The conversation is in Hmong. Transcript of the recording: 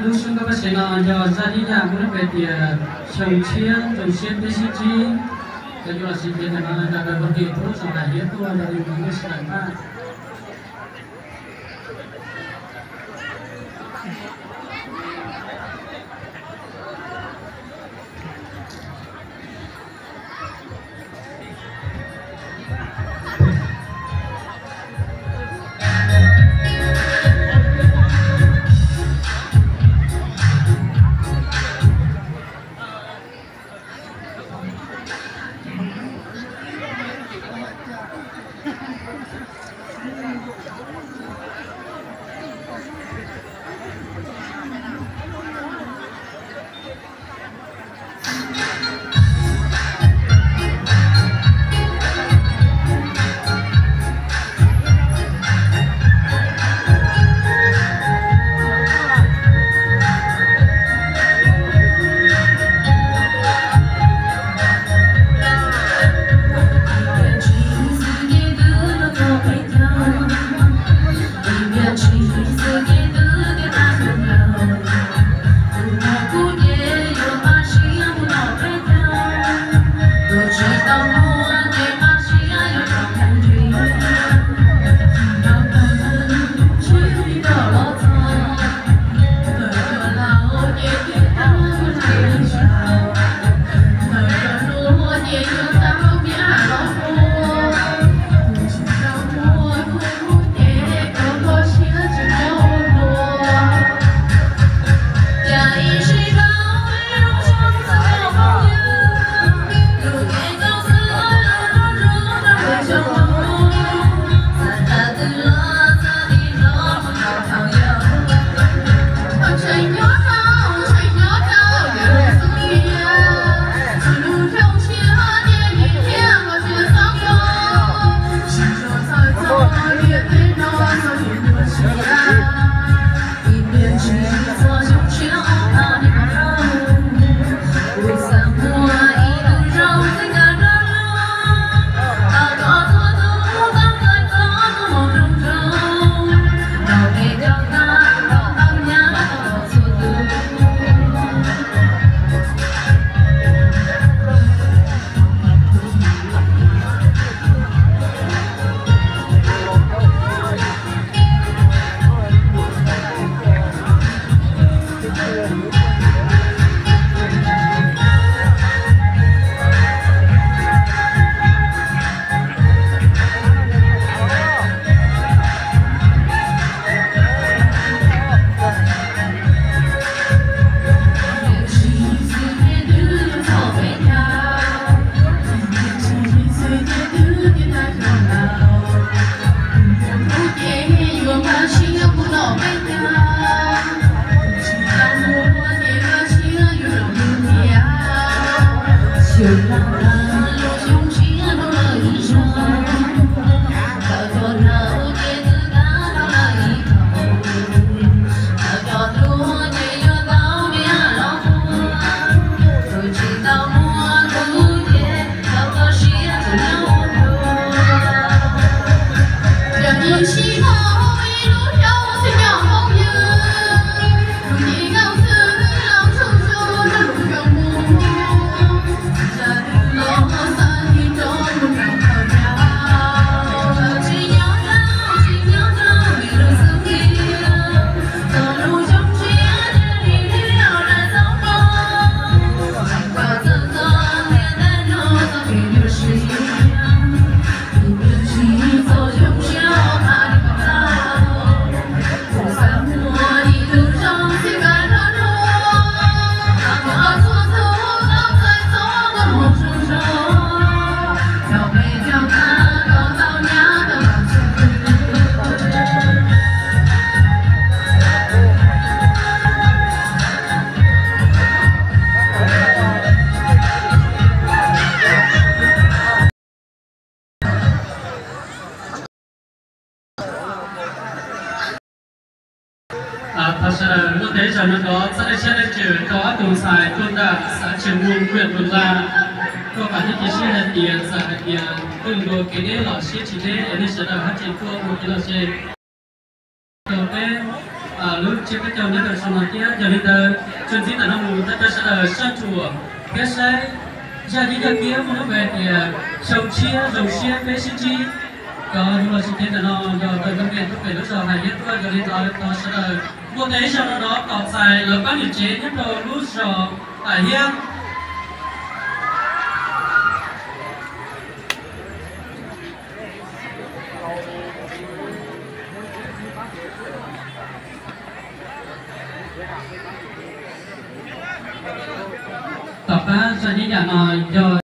Lub sub koj pab sev no yog zaj ib yam muaj lub npe tias xyoo tshiab zoo siab peb sib ntsib. Cov yuav los sis ces ntawm no nrog rau phooj ywg tub zoo hais hiab tuaj yog li no nej sawv daws pab. Thov sawv daws muab tej zaum no rov txhawb siab leej twg rau ob tug ntxhais tuaj ntawm xav Tseem Muas, Viam Lus Las. Kuj vam thiab cia siab hais tias txawm hais tias twg nkaus kev deb los siab tsis deb es nej sawv daws haj tseem tuaj ua kev lom zem rau peb. Lub tsiab peb caug nyob rau saum no thiab. Yog li ntawd txuas ntxiv ntawm no mus thov caw sawv daws soj ntsuam thiab saib zaj yeeb yaj kiab muaj lub npe tias xyoo tshiab zoo siab peb sib ntsib, cov zoo los sib kev ntawm no yog tawm ntawm pem lub zos Hais Hiab tuaj. Yog li ntawd thov sawv daws npuaj tes ib zaug rau no kom txais lawv pab niam tsev nyob rau lub zos Hais Hiab. Tom qab zaj yeeb yam no yog